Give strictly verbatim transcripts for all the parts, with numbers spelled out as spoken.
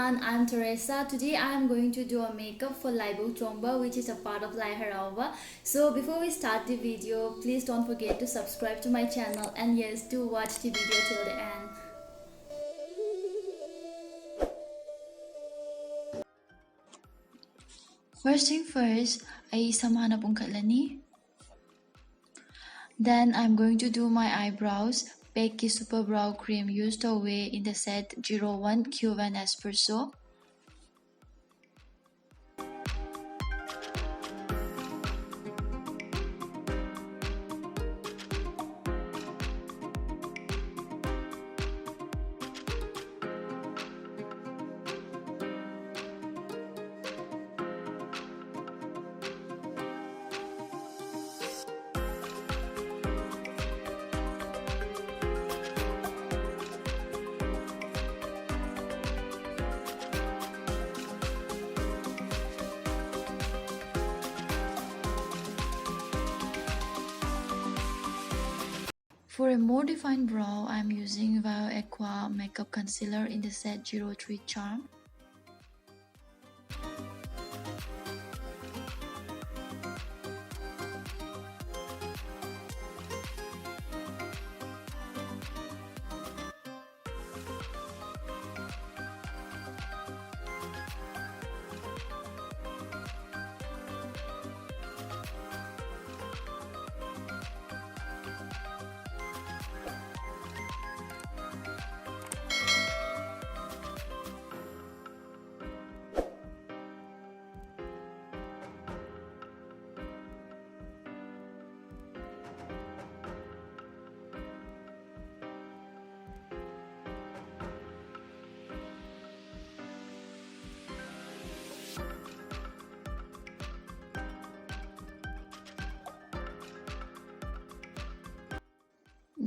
And I'm Teresa. Today I am going to do a makeup for Laibok Chongba, which is a part of Lai Harauba. So before we start the video, please don't forget to subscribe to my channel, and yes, do watch the video till the end. First thing first, ꯑꯩ ꯁꯝ ꯍꯥꯟꯅ ꯄꯨꯟꯈꯠꯂꯅꯤ꯫ Then I'm going to do my eyebrows. ꯄꯦꯛꯀꯤ Super Brow Cream use ꯇꯧꯋꯦ, in the set zero one Q one Espresso. For a more defined brow, I'm using Bio Aqua Makeup Concealer in the set zero three Charm.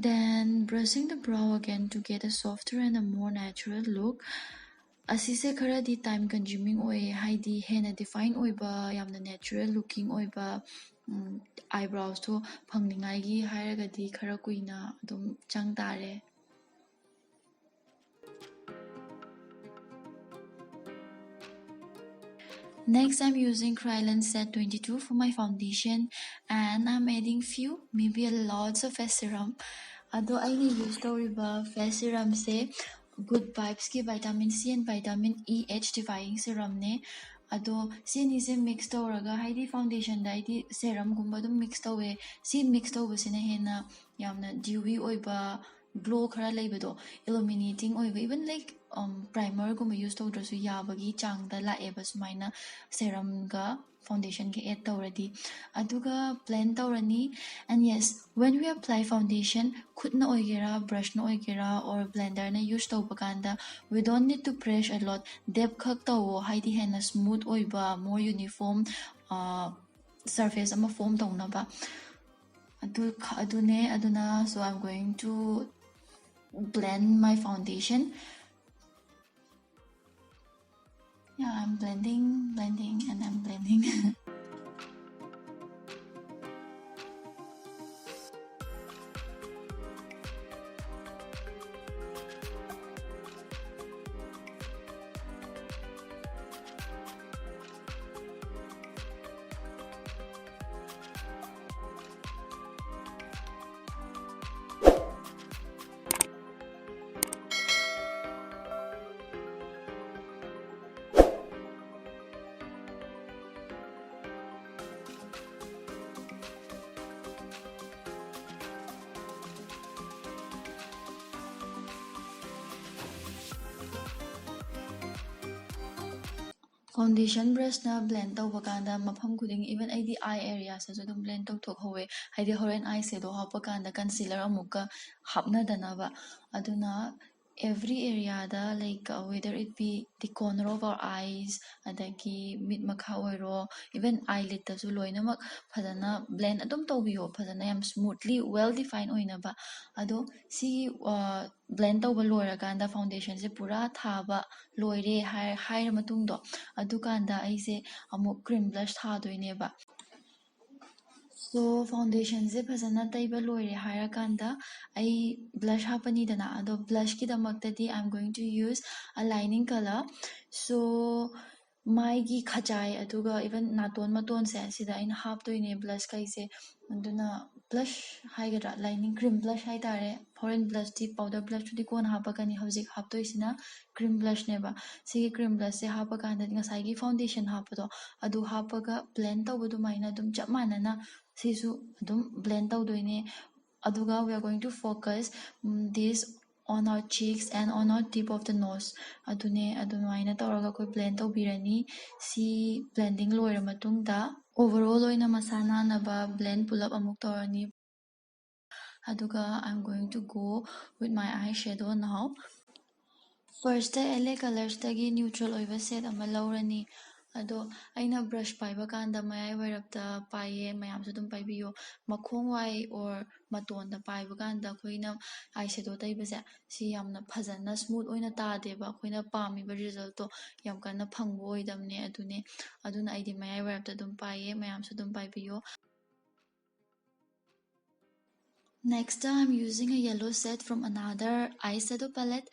Then brushing the brow again to get a softer and a more natural look. ꯑꯁꯤꯁꯦ ꯈꯔꯗꯤ time consuming ꯑꯣꯏꯌꯦ, ꯍꯥꯏꯗꯤ ꯍꯦꯟꯅ define ꯑꯣꯏꯕ, ꯌꯥꯝꯅ natural looking ꯑꯣꯏꯕ, ꯎꯝ, eyebrows ꯇꯣ ꯐꯪꯅꯤꯡꯉꯥꯏꯒꯤ ꯍꯥꯏꯔꯒꯗꯤ ꯈꯔ ꯀꯨꯏꯅ ꯑꯗꯨꯝ ꯆꯪ ꯇꯥꯔꯦ꯫ Next, I'm using Kryolan Set twenty-two for my foundation, and I'm adding few, maybe a lots of face serum. ꯑꯗꯣ ꯑꯩꯅ use ꯇꯧꯔꯤꯕ face serumꯁꯦ Good Vibesꯀꯤ vitamin C and vitamin E H defying serumꯅꯦ꯫ ꯑꯗꯣ ꯁꯤ ꯑꯅꯤꯁꯦ mix ꯇꯧꯔꯒ, ꯍꯥꯏꯗꯤ foundationꯗ ꯑꯩꯗꯤ serumꯒꯨꯝꯕ ꯑꯗꯨꯝ mix ꯇꯧꯋꯦ꯫ ꯁꯤ mix ꯇꯧꯕꯁꯤꯅ ꯍꯦꯟꯅ ꯌꯥꯝꯅ dewy ꯑꯣꯏꯕ, glow ꯈꯔ ꯂꯩꯕꯗꯣ, illuminating ꯑꯣꯏꯕ, even like, um, primerꯒꯨꯝꯕ use ꯇꯧꯗ꯭ꯔꯁꯨ ꯌꯥꯕꯒꯤ ꯆꯥꯡꯗ ꯂꯥꯛꯑꯦꯕ ꯁꯨꯃꯥꯏꯅ serumꯒ foundationꯒ add ꯇꯧꯔꯗꯤ꯫ ꯑꯗꯨꯒ blend ꯇꯧꯔꯅꯤ꯫ And yes, when we apply foundation, ꯈꯨꯠꯅ ꯑꯣꯏꯒꯦꯔꯥ, brushꯅ ꯑꯣꯏꯒꯦꯔꯥ, or blenderꯅ use ꯇꯧꯕ ꯀꯥꯟꯗ, we don't need to press a lot. Dab ꯈꯛ ꯇꯧꯋꯣ, ꯍꯥꯏꯗꯤ ꯍꯦꯟꯅ smooth ꯑꯣꯏꯕ, more uniform, ꯑ, surface ꯑꯃ form ꯇꯧꯅꯕ꯫ ꯑꯗꯨ ꯈ-, ꯑꯗꯨꯅꯦ꯫ ꯑꯗꯨꯅ, so I'm going to blend my foundation. Yeah, I'm blending, blending, and I'm blending. Foundation brushꯅ blend ꯇꯧꯕ ꯀꯥꯟꯗ ꯃꯐꯝ ꯈꯨꯗꯤꯡ, even ꯑꯩꯗꯤ eye areasꯇꯁꯨ ꯑꯗꯨꯝ blend ꯇꯧꯊꯣꯛꯍꯧꯋꯦ, ꯍꯥꯏꯗꯤ ꯍꯣꯔꯦꯟ eye shadow ꯍꯥꯞꯄ ꯀꯥꯟꯗ concealer ꯑꯃꯨꯛꯀ ꯍꯥꯞꯅꯗꯅꯕ꯫ ꯑꯗꯨꯅ every areaꯗ, like, uh, whether it be the corner of our eyes, ꯑꯗꯒꯤ ꯃꯤꯠ ꯃꯈꯥ ꯑꯣꯏꯔꯣ, even eyelidꯇꯁꯨ ꯂꯣꯏꯅꯃꯛ ꯐꯖꯅ blend ꯑꯗꯨꯝ ꯇꯧꯕꯤꯌꯣ, ꯐꯖꯅ ꯌꯥꯝ smoothly, well define ꯑꯣꯏꯅꯕ꯫ ꯑꯗꯣ ꯁꯤ, ꯑ, blend ꯇꯧꯕ ꯂꯣꯏꯔꯀꯥꯟꯗ, foundationꯁꯦ ꯄꯨꯔꯥ ꯊꯥꯕ ꯂꯣꯏꯔꯦ ꯍꯥꯏ-, ꯍꯥꯏꯔ ꯃꯇꯨꯡꯗꯣ, ꯑꯗꯨꯀꯥꯟꯗ ꯑꯩꯁꯦ ꯑꯃꯨꯛ cream blush ꯊꯥꯗꯣꯏꯅꯦꯕ꯫ So, foundationꯁꯦ ꯐꯖꯅ ꯇꯩꯕ ꯂꯣꯏꯔꯦ ꯍꯥꯏꯔꯀꯥꯟꯗ, ꯑꯩ blush ꯍꯥꯞꯄꯅꯤꯗꯅ, ꯑꯗꯣ blushꯀꯤꯗꯃꯛꯇꯗꯤ I'm going to use a lining color. So, ꯃꯥꯏꯒꯤ ꯈꯖꯥꯏ ꯑꯗꯨꯒ even ꯅꯥꯇꯣꯟ ꯃꯇꯣꯟꯁꯦ ꯁꯤꯗ ꯑꯩꯅ ꯍꯥꯞꯇꯣꯏꯅꯦ ꯕ꯭ꯂꯁꯈꯩꯁꯦ꯫ ꯑꯗꯨꯅ ꯕ꯭ꯂꯁ ꯍꯥꯏꯒꯗ꯭ꯔꯥ, ꯂꯥꯏꯅꯤꯡ ꯀ꯭ꯔꯤꯝ ꯕ꯭ꯂꯁ ꯍꯥꯏꯇꯥꯔꯦ꯫ ꯐꯣꯔꯦꯟ ꯕ꯭ꯂꯁꯇꯤ, ꯄꯥꯎꯗꯔ ꯕ꯭ꯂꯁꯇꯨꯗꯤ ꯀꯣꯟꯅ ꯍꯥꯞꯄꯛꯀꯅꯤ꯫ ꯍꯧꯖꯤꯛ ꯍꯥꯞꯇꯣꯏꯁꯤꯅ ꯀ꯭ꯔꯤꯝ ꯕ꯭ꯂꯁꯅꯦꯕ꯫ ꯁꯤꯒꯤ ꯀ꯭ꯔꯤꯝ ꯕ꯭ꯂꯁꯁꯦ ꯍꯥꯞꯄ ꯀꯥꯟꯗꯗꯤ ꯉꯁꯥꯏꯒꯤ ꯐꯥꯎꯟꯗꯦꯁꯟ ꯍꯥꯞꯄꯗꯣ ꯑꯗꯨ ꯍꯥꯞꯄꯒ ꯕ꯭ꯂꯦꯟ ꯇꯧꯕ ꯑꯗꯨꯃꯥꯏꯅ ꯑꯗꯨꯝ ꯆꯞ ꯃꯥꯟꯅꯅ ꯁꯤꯁꯨ ꯑꯗꯨꯝ ꯕ꯭ꯂꯦꯟ ꯇꯧꯗꯣꯏꯅꯦ꯫ ꯑꯗꯨꯒ we are going to focus this on our cheeks and on our tip of the nose. ꯑꯗꯨꯅꯦ, ꯑꯗꯨꯃꯥꯏꯅ ꯇꯧꯔꯒ ꯑꯩꯈꯣꯏ ꯕ꯭ꯂꯦꯟ ꯇꯧꯕꯤꯔꯅꯤ꯫ ꯁꯤ ꯕ꯭ꯂꯦꯟꯗꯤꯡ ꯂꯣꯏꯔ ꯃꯇꯨꯡꯗ overall ꯑꯣꯏꯅ ꯃꯁꯥ ꯅꯥꯟꯅꯕ ꯕ꯭ꯂꯦꯟ ꯄꯨꯂꯞ ꯑꯃꯨꯛ ꯇꯧꯔꯅꯤ꯫ ꯑꯗꯨꯒ I'm going to go with my eyeshadow now. First L A ꯀꯂꯔꯁꯇꯒꯤ ꯅ꯭ꯌꯨꯇ꯭ꯔꯦꯜ ꯑꯣꯏꯕ ꯁꯦꯠ ꯑꯃ ꯂꯧꯔꯅꯤ꯫ ꯑꯗꯣ ꯑꯩꯅ ꯕ꯭ꯔꯁ ꯄꯥꯏꯕ ꯀꯥꯟꯗ ꯃꯌꯥꯏ ꯋꯥꯏꯔꯞꯇ ꯄꯥꯏꯌꯦ, ꯃꯌꯥꯝꯁꯨ ꯑꯗꯨꯝ ꯄꯥꯏꯕꯤꯌꯣ꯫ ꯃꯈꯣꯡ ꯋꯥꯏ ꯑꯣꯔ ꯃꯇꯣꯟꯗ ꯄꯥꯏꯕ ꯀꯥꯟꯗ ꯑꯩꯈꯣꯏꯅ ꯑꯥꯏ ꯁꯦꯗꯣ ꯇꯩꯕꯁꯦ ꯁꯤ ꯌꯥꯝꯅ ꯐꯖꯅ ꯁ꯭ꯃꯨꯠ ꯑꯣꯏꯅ ꯇꯥꯗꯦꯕ꯫ ꯑꯩꯈꯣꯏꯅ ꯄꯥꯝꯃꯤꯕ ꯔꯤꯖꯜꯠꯇꯣ ꯌꯥꯝ ꯀꯟꯅ ꯐꯪꯕ ꯑꯣꯏꯗꯕꯅꯦ꯫ ꯑꯗꯨꯅꯦ, ꯑꯗꯨꯅ ꯑꯩꯗꯤ ꯃꯌꯥꯏ ꯋꯥꯏꯔꯞꯇ ꯑꯗꯨꯝ ꯄꯥꯏꯌꯦ, ꯃꯌꯥꯝꯁꯨ ꯑꯗꯨꯝ ꯄꯥꯏꯕꯤꯌꯣ꯫ Next, I'm using a yellow set from another eyeshadow palette.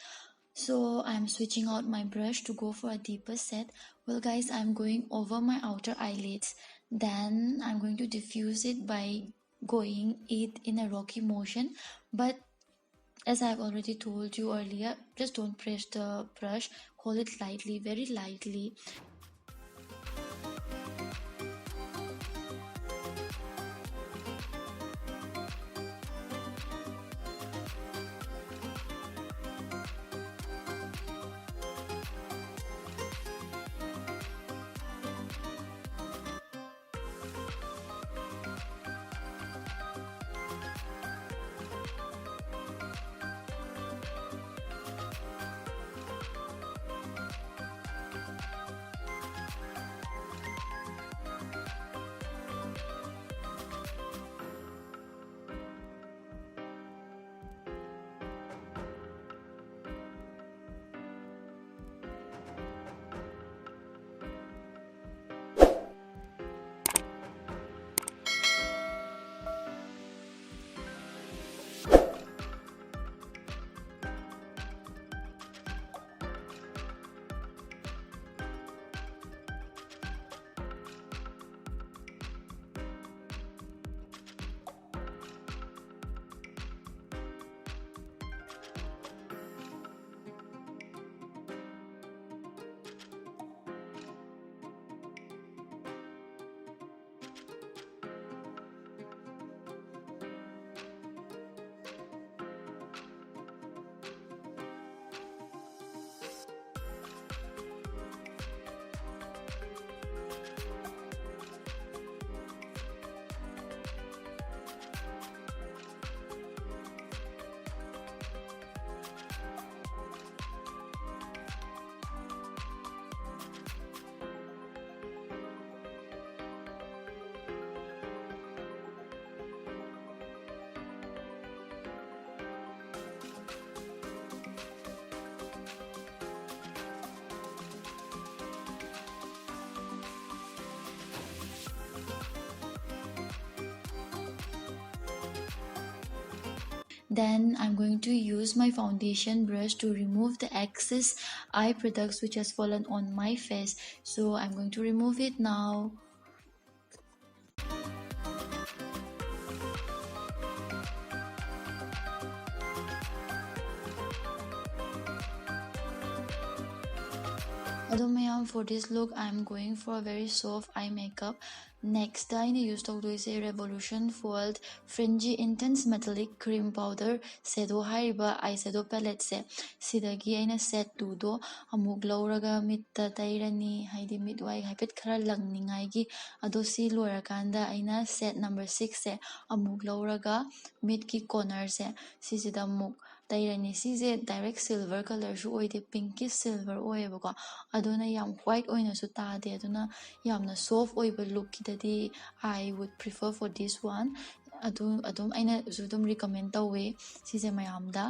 So I'm switching out my brush to go for a deeper set. Well, guys, I'm going over my outer eyelids. Then I'm going to diffuse it by going it in a rocky motion. But as I've already told you earlier, just don't press the brush, hold it lightly, very lightly. Then I'm going to use my foundation brush to remove the excess eye products which has fallen on my face. So I'm going to remove it now. ꯑꯗꯣ ꯃꯌꯥꯝ, for this look, I am going for a very soft eye makeup. Next ꯑꯩꯅ use ꯇꯧꯗꯣꯏꯁꯦ Revolution Foiled Fringy Intense Metallic Cream Powder Shadow ꯍꯥꯏꯔꯤꯕ eye shadow palette ꯁꯦ, ꯁꯤꯗꯒꯤ ꯑꯩꯅ set two ꯗꯣ ꯑꯃꯨꯛ ꯂꯧꯔꯒ ꯃꯤꯠꯇ ꯇꯩꯔꯅꯤ, ꯍꯥꯏꯗꯤ ꯃꯤꯠ ꯋꯥꯏ ꯍꯥꯏꯐꯦꯠ ꯈꯔ ꯂꯪꯅꯤꯡꯉꯥꯏꯒꯤ꯫ ꯑꯗꯣ ꯁꯤ ꯂꯣꯏꯔꯀꯥꯟꯗ ꯑꯩꯅ set number six ꯁꯦ ꯑꯃꯨꯛ ꯂꯧꯔꯒ ꯃꯤꯠꯀꯤ corner ꯁꯦ ꯁꯤꯁꯤꯗ ꯑꯃꯨꯛ ꯇꯩꯔꯅꯤ꯫ ꯁꯤꯁꯦ direct silver colour ꯁꯨ ꯑꯣꯏꯗꯦ, pinkish silver ꯑꯣꯏꯌꯦꯕꯀꯣ꯫ ꯑꯗꯨꯅ ꯌꯥꯝ white ꯑꯣꯏꯅꯁꯨ ꯇꯥꯗꯦ, ꯑꯗꯨꯅ ꯌꯥꯝꯅ soft ꯑꯣꯏꯕ look ꯀꯤꯗꯗꯤ I would prefer for this one꯫ ꯑꯗꯨ ꯑꯗꯨꯝ ꯑꯩꯅꯁꯨ ꯑꯗꯨꯝ recommend ꯇꯧꯋꯦ ꯁꯤꯁꯦ ꯃꯌꯥꯝꯗ꯫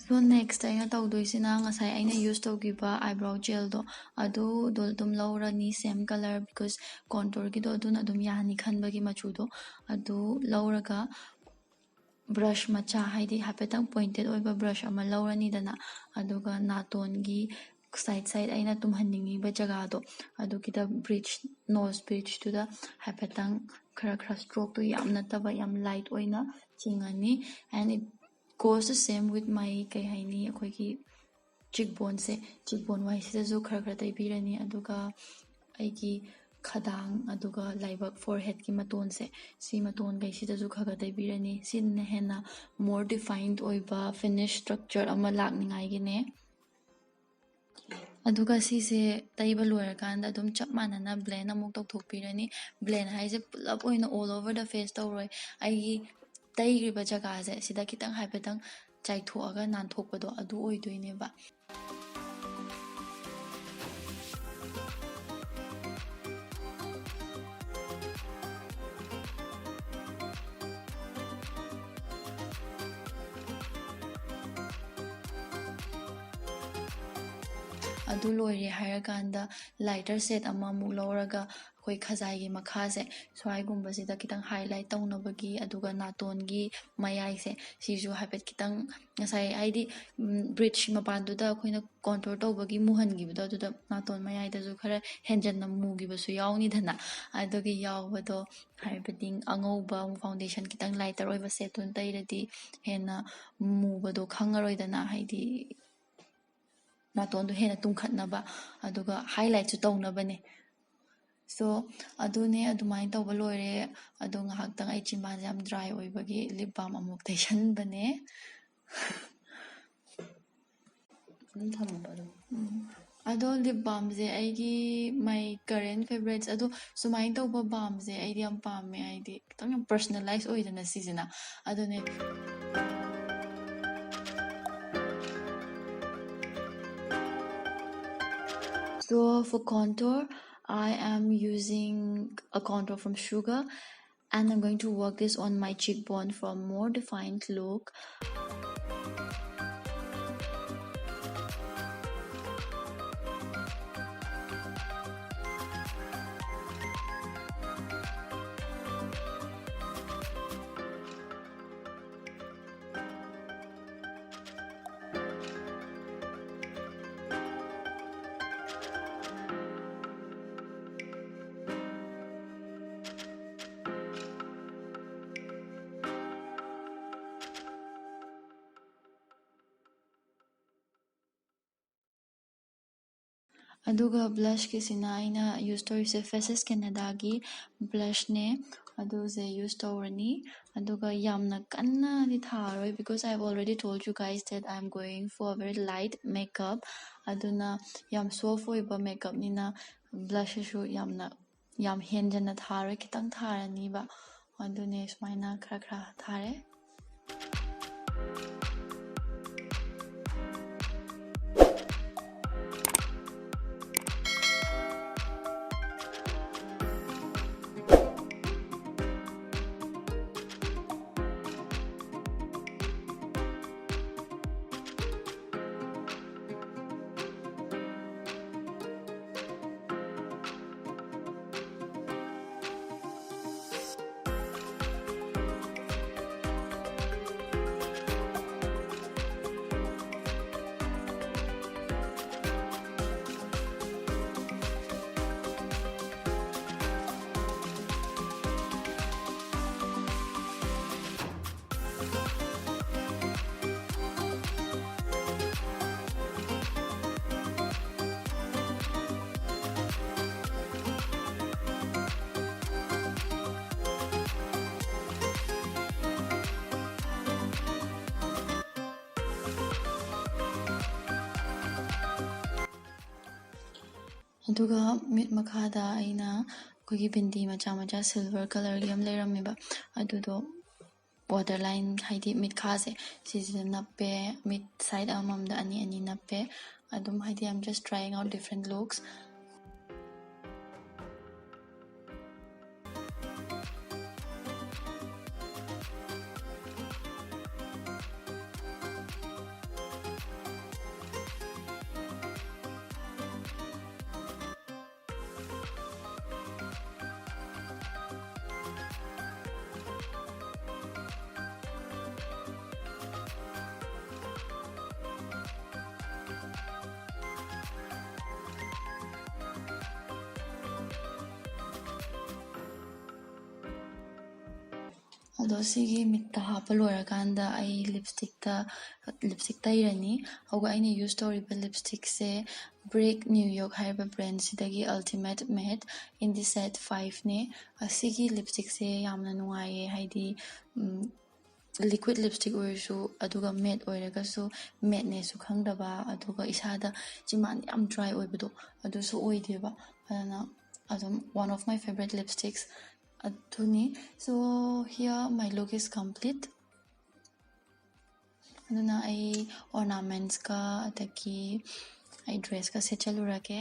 So next ꯑꯩꯅ ꯇꯧꯗꯣꯏꯁꯤꯅ ꯉꯁꯥꯏ ꯑꯩꯅ use ꯇꯧꯈꯤꯕ eyebrow gel ꯗꯣ, ꯑꯗꯨꯗꯣ ꯑꯗꯨꯝ ꯂꯧꯔꯅꯤ, same color, because contour ꯒꯤꯗꯣ ꯑꯗꯨꯅ ꯑꯗꯨꯝ ꯌꯥꯅꯤ ꯈꯟꯕꯒꯤ ꯃꯆꯨꯗꯣ꯫ ꯑꯗꯨ ꯂꯧꯔꯒ brush ꯃꯆꯥ, ꯍꯥꯏꯗꯤ ꯍꯥꯏꯐꯦꯠꯇꯪ pointed ꯑꯣꯏꯕ brush ꯑꯃ ꯂꯧꯔꯅꯤꯗꯅ, ꯑꯗꯨꯒ ꯅꯥꯇꯣꯟꯒꯤ side side ꯑꯩꯅ ꯇꯨꯝꯍꯟꯅꯤꯡꯉꯤꯕ ꯖꯒꯥꯗꯣ, ꯑꯗꯨꯒꯤꯗ bridge, nose bridge ꯇꯨꯗ ꯍꯥꯏꯐꯦꯠꯇꯪ ꯈꯔ ꯈꯔ stroke ꯇꯨ ꯌꯥꯝ ꯅꯠꯇꯕ, ꯌꯥꯝ light ꯑꯣꯏꯅ ꯆꯤꯡꯉꯅꯤ꯫ And it goes the same with my, ꯀꯩ ꯍꯥꯏꯅꯤ, ꯑꯩꯈꯣꯏꯒꯤ cheek bone ꯁꯦ, cheek bone ꯋꯥꯏꯁꯤꯗꯁꯨ ꯈꯔ ꯈꯔ ꯇꯩꯕꯤꯔꯅꯤ꯫ ꯑꯗꯨꯒ ꯑꯩꯒꯤ ꯈꯗꯥꯡ, ꯑꯗꯨꯒ ꯂꯥꯏꯕꯛ, forehead ꯀꯤ ꯃꯇꯣꯟꯁꯦ, ꯁꯤ ꯃꯇꯣꯟꯈꯩꯁꯤꯗꯁꯨ ꯈꯔ ꯈꯔ ꯇꯩꯕꯤꯔꯅꯤ꯫ ꯁꯤꯅ ꯍꯦꯟꯅ more defined ꯑꯣꯏꯕ finish structure ꯑꯃ ꯂꯥꯛꯅꯤꯉꯥꯏꯒꯤꯅꯦ꯫ ꯑꯗꯨꯒ ꯁꯤꯁꯦ ꯇꯩꯕ ꯂꯣꯏꯔꯀꯥꯟꯗ ꯑꯗꯨꯝ ꯆꯞ ꯃꯥꯟꯅꯅ blend ꯑꯃꯨꯛ ꯇꯧꯊꯣꯛꯄꯤꯔꯅꯤ꯫ Blend ꯍꯥꯏꯁꯦ ꯄꯨꯂꯞ ꯑꯣꯏꯅ all over the face ꯇꯧꯔꯣꯏ, ꯑꯩꯒꯤ ꯇꯩꯈ꯭ꯔꯤꯕ ꯖꯒꯥꯁꯦ ꯁꯤꯗ ꯈꯤꯇꯪ ꯍꯥꯏꯐꯦꯠꯇꯪ ꯆꯥꯏꯊꯣꯛꯑꯒ ꯅꯥꯟꯊꯣꯛꯄꯗꯣ ꯑꯗꯨ ꯑꯣꯏꯗꯣꯏꯅꯦꯕ꯫ ꯑꯗꯨ ꯂꯣꯏꯔꯦ ꯍꯥꯏꯔꯀꯥꯟꯗ lighter shade ꯑꯃꯃꯨꯛ ꯂꯧꯔꯒ ꯑꯩꯈꯣꯏ ꯈꯖꯥꯏꯒꯤ ꯃꯈꯥꯁꯦ ꯁ꯭ꯋꯥꯏꯒꯨꯝꯕꯁꯤꯗ ꯈꯤꯇꯪ highlight ꯇꯧꯅꯕꯒꯤ, ꯑꯗꯨꯒ ꯅꯥꯇꯣꯟꯒꯤ ꯃꯌꯥꯏꯁꯦ ꯁꯤꯁꯨ ꯍꯥꯏꯐꯦꯠ ꯈꯤꯇꯪ, ꯉꯁꯥꯏ ꯍꯥꯏꯗꯤ bridge ꯃꯄꯥꯟꯗꯨꯗ ꯑꯩꯈꯣꯏꯅ contour ꯇꯧꯕꯒꯤ ꯃꯨꯍꯟꯈꯤꯕꯗꯣ, ꯑꯗꯨꯗ ꯅꯥꯇꯣꯟ ꯃꯌꯥꯏꯗꯁꯨ ꯈꯔ ꯍꯦꯟꯖꯟꯅ ꯃꯨꯈꯤꯕꯁꯨ ꯌꯥꯎꯅꯤꯗꯅ, ꯑꯗꯨꯒꯤ ꯌꯥꯎꯕꯗꯣ ꯍꯥꯏꯕꯗꯤ ꯑꯉꯧꯕ foundation ꯈꯤꯇꯪ lighter ꯑꯣꯏꯕ shade ꯇꯨꯅ ꯇꯩꯔꯗꯤ ꯍꯦꯟꯅ ꯃꯨꯕꯗꯣ ꯈꯪꯉꯔꯣꯏꯗꯅ, ꯍꯥꯏꯗꯤ ꯅꯥꯇꯣꯟꯗꯣ ꯍꯦꯟꯅ ꯇꯨꯝꯈꯠꯅꯕ, ꯑꯗꯨꯒ highlight ꯁꯨ ꯇꯧꯅꯕꯅꯦ꯫ So ꯑꯗꯨꯅꯦ, ꯑꯗꯨꯃꯥꯏꯅ ꯇꯧꯕ ꯂꯣꯏꯔꯦ꯫ ꯑꯗꯣ ꯉꯥꯏꯍꯥꯛꯇꯪ ꯑꯩ ꯆꯤꯟꯕꯥꯟꯁꯦ ꯌꯥꯝ dry ꯑꯣꯏꯕꯒꯤ lip balm ꯑꯃꯨꯛ ꯇꯩꯁꯟꯕꯅꯦ꯫ ꯑꯗꯨꯝ ꯊꯝꯃꯣꯕ ꯑꯗꯨꯝ꯫ ꯎꯝ꯫ ꯑꯗꯣ lip balm ꯁꯦ ꯑꯩꯒꯤ my current favourites꯫ ꯑꯗꯣ ꯁꯨꯃꯥꯏꯅ ꯇꯧꯕ balm ꯁꯦ ꯑꯩꯗꯤ ꯌꯥꯝ ꯄꯥꯝꯃꯦ, ꯍꯥꯏꯗꯤ ꯈꯤꯇꯪ ꯌꯥꯝ personalize ꯑꯣꯏꯗꯅ ꯁꯤꯁꯤꯅ꯫ ꯑꯗꯨꯅꯦ꯫ So for contour, I am using a contour from Sugar, and I'm going to work this on my cheekbone for a more defined look. ꯑꯗꯨꯒ ꯕ꯭ꯂꯁꯀꯤꯁꯤꯅ ꯑꯩꯅ ꯌꯨꯁ ꯇꯧꯔꯤꯁꯦ Faces Canadaꯒꯤ ꯕ꯭ꯂꯁꯅꯦ꯫ ꯑꯗꯨꯁꯦ ꯌꯨꯁ ꯇꯧꯔꯅꯤ꯫ ꯑꯗꯨꯒ ꯌꯥꯝꯅ ꯀꯟꯅꯗꯤ ꯊꯥꯔꯣꯏ, because I have already told you guys that I am going for a very light makeup. ꯑꯗꯨꯅ ꯌꯥꯝ ꯁꯣꯐ ꯑꯣꯏꯕ ꯃꯦꯀꯞꯅꯤꯅ ꯕ꯭ꯂꯁꯁꯤꯁꯨ ꯌꯥꯝꯅ, ꯌꯥꯝ ꯍꯦꯟꯖꯟꯅ ꯊꯥꯔꯣꯏ, ꯈꯤꯇꯪ ꯊꯥꯔꯅꯤꯕ꯫ ꯑꯗꯨꯅꯦ ꯁꯨꯃꯥꯏꯅ ꯈꯔ ꯈꯔ ꯊꯥꯔꯦ꯫ ꯑꯗꯨꯒ ꯃꯤꯠ ꯃꯈꯥꯗ ꯑꯩꯅ ꯑꯩꯈꯣꯏꯒꯤ ꯕꯤꯟꯗꯤ ꯃꯆꯥ ꯃꯆꯥ ꯁꯤꯜꯚꯔ ꯀꯂꯔꯒꯤ ꯑꯃ ꯂꯩꯔꯝꯃꯦꯕ, ꯑꯗꯨꯗꯣ ꯕꯣꯔꯗꯔ ꯂꯥꯏꯟ, ꯍꯥꯏꯗꯤ ꯃꯤꯠꯈꯥꯁꯦ, ꯁꯤꯁꯤꯗ ꯅꯞꯄꯦ꯫ ꯃꯤꯠ ꯁꯥꯏꯠ ꯑꯃꯃꯝꯗ ꯑꯅꯤ ꯑꯅꯤ ꯅꯞꯄꯦ꯫ ꯑꯗꯨꯝ, ꯍꯥꯏꯗꯤ, I'm just trying out different looks. ꯑꯗꯣ ꯁꯤꯒꯤ ꯃꯤꯠꯇ ꯍꯥꯞꯄ ꯂꯣꯏꯔꯀꯥꯟꯗ ꯑꯩ ꯂꯤꯞꯁꯇꯤꯛꯇ ꯂꯤꯞꯁꯇꯤꯛ ꯇꯩꯔꯅꯤ꯫ ꯑꯗꯨꯒ ꯑꯩꯅ ꯌꯨꯁ ꯇꯧꯔꯤꯕ ꯂꯤꯞꯁꯇꯤꯛꯁꯦ ꯕ꯭ꯔꯤꯛ ꯅ꯭ꯌꯨ ꯌꯣꯔꯛ ꯍꯥꯏꯔꯤꯕ ꯕ꯭ꯔꯦꯟꯁꯤꯗꯒꯤ ꯑꯜꯇꯤꯃꯦꯠ ꯃꯦꯠ ꯏꯟꯗꯤꯁꯦꯠ ꯐꯥꯏꯚꯅꯦ꯫ ꯑꯁꯤꯒꯤ ꯂꯤꯞꯁꯇꯤꯛꯁꯦ ꯌꯥꯝꯅ ꯅꯨꯡꯉꯥꯏꯌꯦ, ꯍꯥꯏꯗꯤ ꯂꯤꯀ꯭ꯋꯤꯠ ꯂꯤꯞꯁꯇꯤꯛ ꯑꯣꯏꯔꯁꯨ, ꯑꯗꯨꯒ ꯃꯦꯠ ꯑꯣꯏꯔꯒꯁꯨ ꯃꯦꯠꯅꯦꯁꯨ ꯈꯪꯗꯕ, ꯑꯗꯨꯒ ꯏꯁꯥꯗ ꯆꯤꯝꯕꯥꯟ ꯌꯥꯝ ꯗ꯭ꯔꯥꯏ ꯑꯣꯏꯕꯗꯣ ꯑꯗꯨꯁꯨ ꯑꯣꯏꯗꯦꯕ꯫ ꯑꯗꯨꯅ ꯑꯗꯨꯝ one of my favourite lipsticks ꯑꯗꯨꯅꯤ꯫ So here my look is complete. ꯑꯗꯨꯅ ꯑꯩ ꯑꯣꯔꯅꯥꯃꯦꯟꯁꯀ ꯑꯗꯒꯤ ꯑꯩ ꯗ꯭ꯔꯦꯁꯀ ꯁꯦꯠꯆꯜꯂꯨꯔꯒꯦ꯫